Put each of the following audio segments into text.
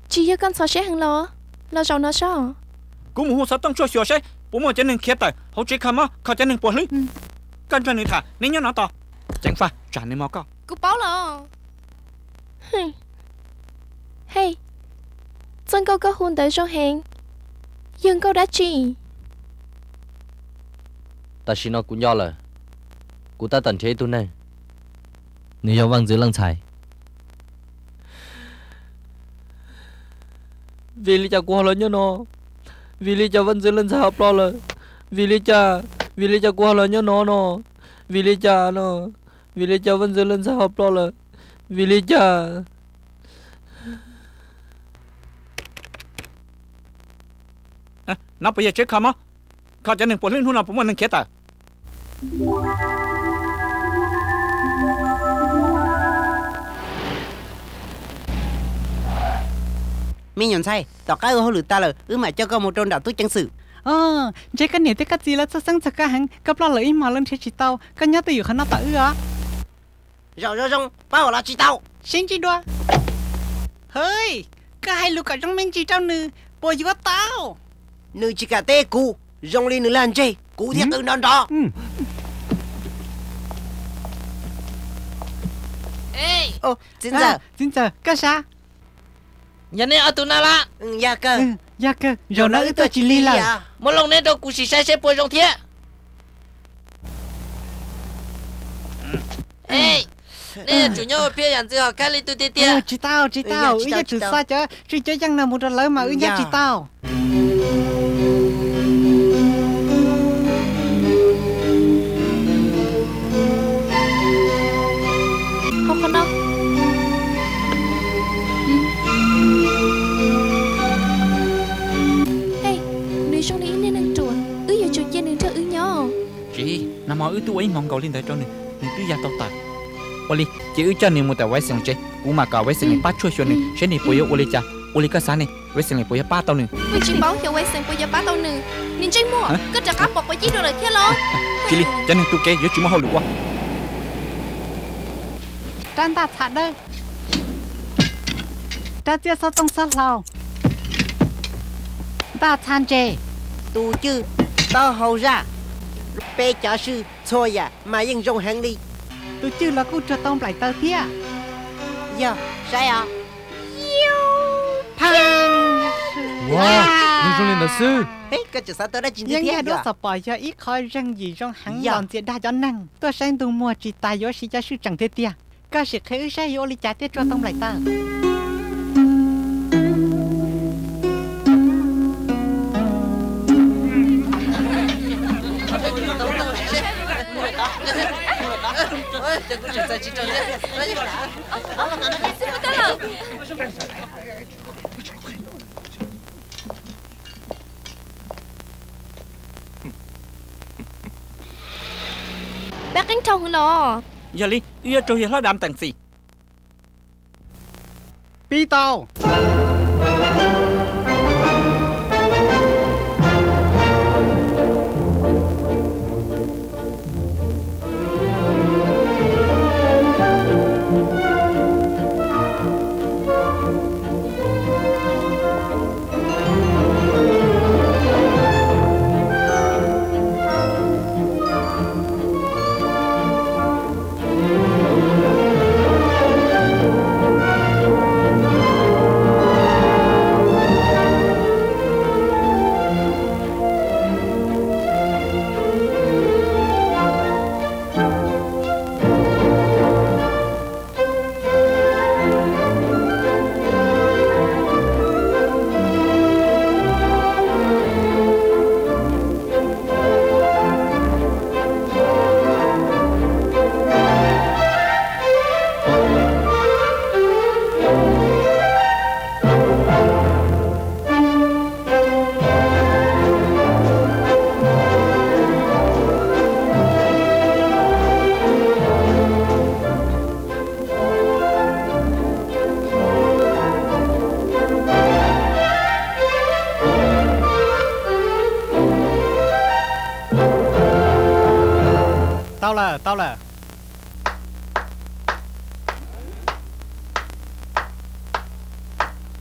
Tsis yog koj ntxhov siab heev los? Los zaum no sob. Kuv mus hu xov tooj tshuaj xyuas seb puas muaj cov neeg khiav tawm hauv tsev kho mob kho cov neeg puas hlwb. Koj nrog nws tham, neb nyob no tos. Ceev faj tsam nws mos koj. Kuv paub los. Hej, txoj nkauj koj hu ntawd zoo heev, yog nkauj dab tsi? Tam sim no kuv nco lawm, kuv tab tom nrhiav ib tug neeg, nws yog Vaj Ntxwv Leej Ntxhais. Vim li cas kuv ho los nyob no? Vim li cas Vaj Ntxwv Leej Ntxhais ho ploj lawm? Vim li cas? Vim li cas kuv ho los nyob no no? Vim li cas no? Vim li cas Vaj Ntxwv Leej Ntxhais ho ploj lawm? Vim li cas? No puas yog tsev kho mob kho cov neeg puas hlwb, hnub no puas muaj neeg khiav tawm? Me nyuam ntxhais, tom qab wb hauj lwm tas lawm wb mam coj koj mus rau nram tub ceev xwm. Ntshe koj niam thiab koj txiv lawv txhawj xeeb txog koj heev, koj ploj lawm ib hmos lawv nrhiav tsis tau, koj nyob twj ywm qhov no tos wb os. Zaum zoo zoo paub los tsis tau. Sib ntsib dua. Hwj, koj hais lus kom zoo me ntsis rau nws puas yuav tau? Nws tsis kam teb kuv, zoo li nws lag ntseg kuv thiaj qw nrov nrov. Txiv ntxawm, txiv ntxawm, koj sav. Yog nej ob tug na las? Yog kawg, zaum no wb tuaj tsis lig lawm. Muab loo neb rau kuv sim saib seb puas zoo thiab. Nej yuav tsum nyob ua phiaj yam ntxwv hom khab li tus tiag tiag. Tsis tau, tsis tau, wb yuav tsum xa cov tswj cov yeej no mus rau lawv mas wb nyob tsis tau. Hauv qhov no. Nws zoo li ib niag neeg ruam, wb yuav tsum cia nws nrog wb nyob. Tsis, nag hmo wb twb ua ib hmo nkaus li ntawd rau nws, nws twb ya tau tawm. Ua li ces wb coj nws mus tom Wei Xees tsev, kuv mam kom Wei Xees pab tshuaj xyuas nws seb nws puas yuav ua li cas. Ua li koj xav ne, Wei Xees puas yuav pab tau nws? Kuv tsis paub xyov Wei Xees puas yuav pab tau nws. Niag ntsej muag, koj rov qab pom quav cib dua lawm thiab los? Tsis li, cov neeg tu kev yuav tsis muaj hauj lwm ua. Rab ntaj txha dawb, rab txiaj xob tooj xob hlau, ntaj txha ntses, tus cwj taub hau zaj, peb cov swj txhua yam mas yeej zoo heev li. Tus cwj los kuj tsuag tau nplaim taws thiab. Yog, saib os. Pheej zoo li ntawd xwb. Yeej yog duab xov pom yog ib qho zeeg yim zoo heev los ntxias dag cov neeg tuaj saib ntuj muag tsis tas yuav siv cov swj tseem tiag tiag. Koj sim qhia wb saib yuav ua li cas thiaj tsuag tau nplaim taws. Peb qeeb dhau hwv los. Yog li wb yuav raug yawg hlob Dam teem txim. Pib tau. Tau lawm, tau lawm.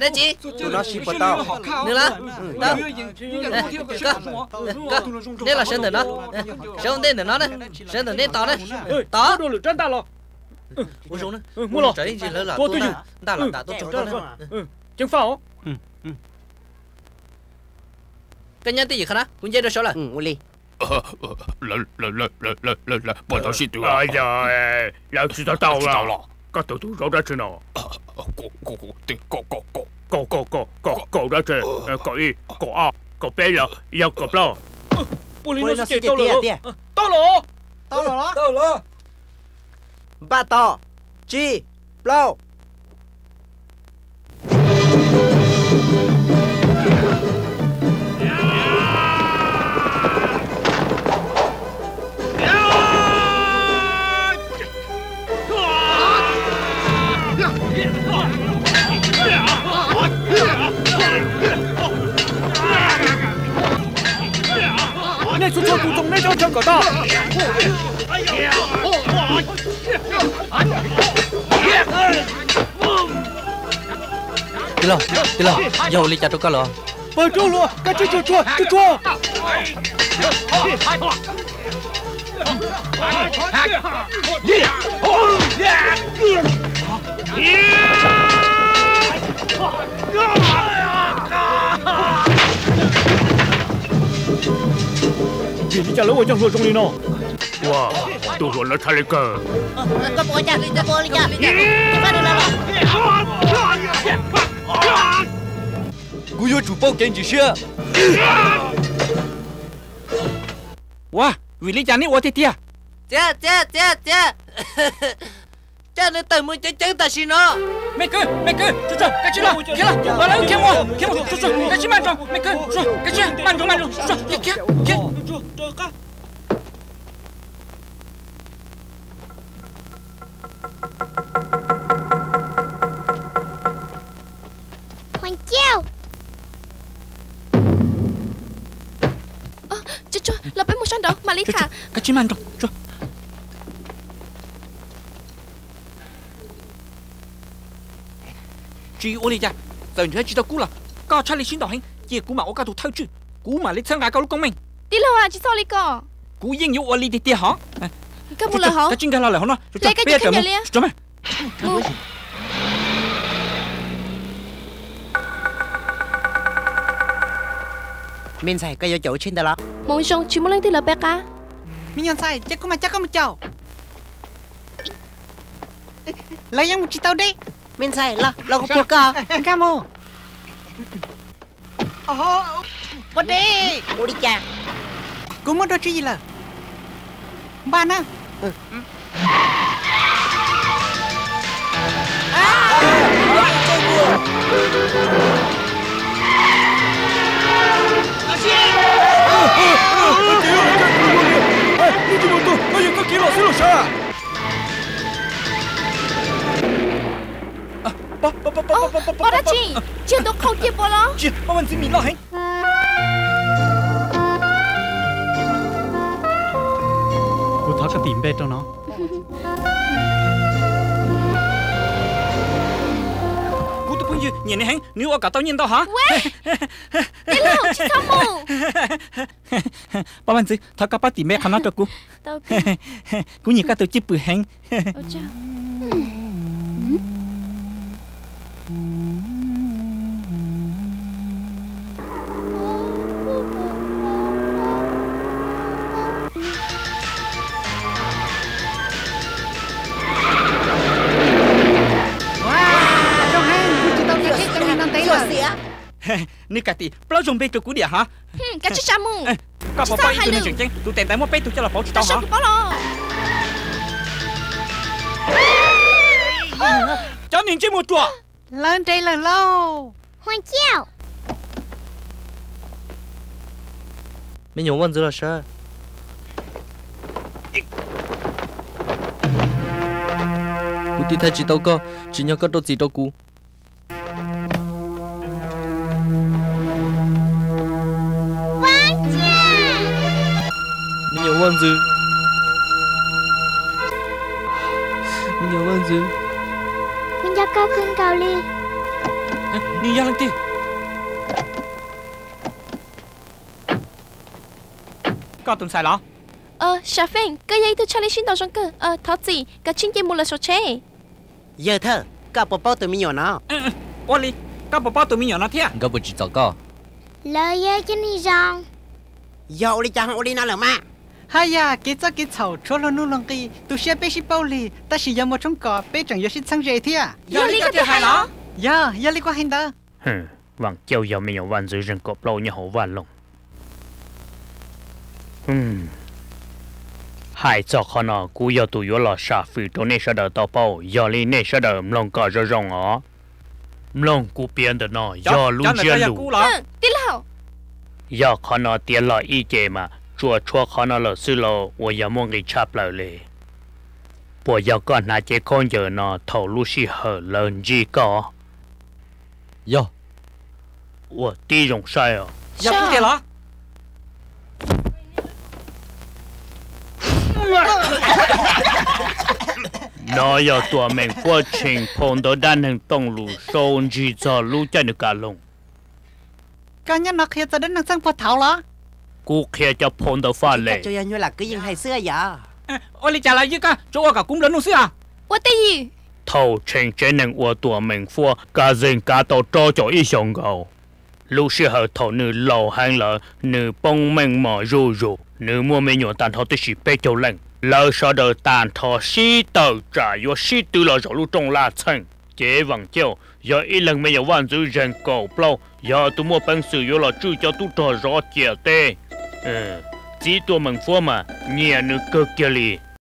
hais dab tsi? Tus no siv puas tau? Nws los? Tau. Neb los sawv ntawm no, sawv ua ntej ntawm no na, sawv ntawm neb tos na. Tos. Ua zoo na, muab los, ntag los ntam tuaj. Koj nyob twj ywm qhov na, kuv nce rau saud lawm. Ua li. Puas tau sib tw? Lawv tsis tau tau los. Koj tus tus zaub dab tsi no? Kaum, kaum, kaum, kaum dab tsi? Kaum ib, kaum ob, kaum peb los yog kaum plaub? Ua li no xwb ces tau lawm. Tau los. Tau los. Npaj tos, tsib, plaub. Nej txhua txhua tus txoom nej cov chaw kom tau. Tij laug, tij laug, yog ua li cas rau koj lawm? Pawg rog hluas, kav tsij tsuag tsuag, tsuag tsuag. Vim li cas lawv ua cov hluas zoo li no? Ua, tus hluas lawv txhaj li kawg. Koj puas ua cas? Koj puas ua li cas? Kuv yuav tsum paub kev ntxim siab. Ua, vim li cas neb ua tiag tiag? Txiav, txiav, txiav, txiav! Coj nws tawm mus ceev ceev tam sim no. Me kwv, me kwv, tsuag tsuag, kav tsij los, khiav los, los lawv khiav mus, khiav mus, tsuag tsuag, kav tsij maj nroos, me kwv, tsuag, kav tsij maj nroos, maj nroos, tsuag tsuag, khiav, khiav, khiav. Tsuag tsuag, los peb mus sab nraud mam li tham. Kav tsij maj nroos. Tsis ua li cas, txawm nrhiav tsis tau Kub los koj txhaj li sib ntaus heev, cia kuv mam ua koj tus thawj tswj, kuv mam li txhawb nqa koj lub koob meej. Tij laug, tsis txhob ua li ko. Kuv yeej yuav ua li tiag tiag hov. Koj mus lawm hov. Kav tsij nkag los lawm hauv no, peb yuav tawm mus. Me ntxhais, koj yuav caum tsheb ntawd los? Hmoov zoo, tsis muaj leej twg los peb qab. Me nyuam ntxhais, ces kuv mam coj koj mus caum. Lawv yeej mus tsis tau deb. Me ntxhais, los, los kuv puag koj. Nkag mus. Ua deb. Ua li cas? Kuv muab dua tswv yim lawm. Npaj na. Pov dab tsi? Tsis yog tus qhau cia Pov los? Tsis, Pov vaj ntxwv mis loj heev. Kuv thov koj tim npe rau no. Kuv tus phooj ywg nyiam nws heev, nws ua kom tau nyiaj ntau hov. Tij laug, tsis txhob mus. Pov vaj ntxwv, thov koj pab tim npe qhov no rau kuv. Kuv nyiam koj tus cwj pwm heev. Nws kam tim plaub zaug npe rau kuv diam hov. Koj puas paub ib tug neeg tseem ceeb, tus tes ntawd muaj peb tug coj los pauv tsis tau hov. Cov niag ntsej muag ruam. Lawv nres lawm lauj. Huaj ciaj. Me nyuam vaj ntxwv los sav. Kuv tiv thaiv tsis tau koj, tsim nyog koj rau txim rau kuv. Me nyuam vaj ntxwv. Me nyuam vaj ntxwv. Kuv nco koj kawg nkaus li. Nws yog leej twg? Koj tus ntxhais los? Sam Feej, koj yog ib tug tshaj lij sib ntaus zoo kawg. Thov txim, koj tsis nce mus lawm saum tsheb. Yawg thawj, koj puas paub tus me nyuam no? Ua li, koj puas paub tus me nyuam no thiab? Nkawd puas tsim txom koj? Lawv yog cov neeg zoo. Yog ua li cas ho ua li no lawm mas? Haj yam, kev txob kev txhaum tshuav luag nuj luag nqi, tu siab peb sib paub lig, tab sis yog muaj tshoob kos peb tseem yuav sib txheeb ze thiab. Yog li koj thiaj hais los? Yog, yog li kuv hais ntawd. Vam Cauj yog me nyuam vaj ntxwv zeeg kaum plaub nyob hauv Vaj Loog. Hais txog qhov no kuv yog tus yuav los sam fwm rau nej sawv daws tau paub, yog li nej sawv daws mloog kom zoo zoo os. Mloog kuv piav ntawm no yog lub ntsiab lus. Yog qhov no tiav los ib ce mas tsuas tshuav qhov no lawm xwb lauj, uas yog muaj nqis tshaj plaws li. Puas yog koj hnav cev khaub ncaws no thaum lub sij hawm lawv ntsib koj? Yog. Ua tib zoo saib os. Yog kuv tiag los? No yog tuam meem Fuab Tsheej phau ntawv dab neeg Tooj Lus sau ntsig txog lub caij nws kav loog. Koj nyob no qhia txog dab neeg txheej puag thaud los? Kuv qhia cov phau ntawv faj lem. Yog nyuag lam kwv yees hais xwb yom. Ua li cas los ywj koj tsuas ua kom kuv nplua nuj xwb os. Ua tij yim. Thaum Tsheej tsev neeg ua tuam meem Fuab kav zeeg kav tau rau caum ib xyoos nkaus. Lub sij hawm thaum nws laus heev lawm, nws poob meej mom zuj zus, nws muaj me nyuam tag nrho tib si peb caug leej. Lawv sawv daws tag nrho sib tawm tsam yuav sib tw los zaum lub rooj laj txheej. Ces Vam Cauj yog ib leeg me nyuam vaj ntxwv zeeg kaum plaub, yog tus muaj peev xwm yuav los tswj cov tub rog zov ciam teb. Txiv tuam meem Fuab mas nyiam nws kawg kiag li.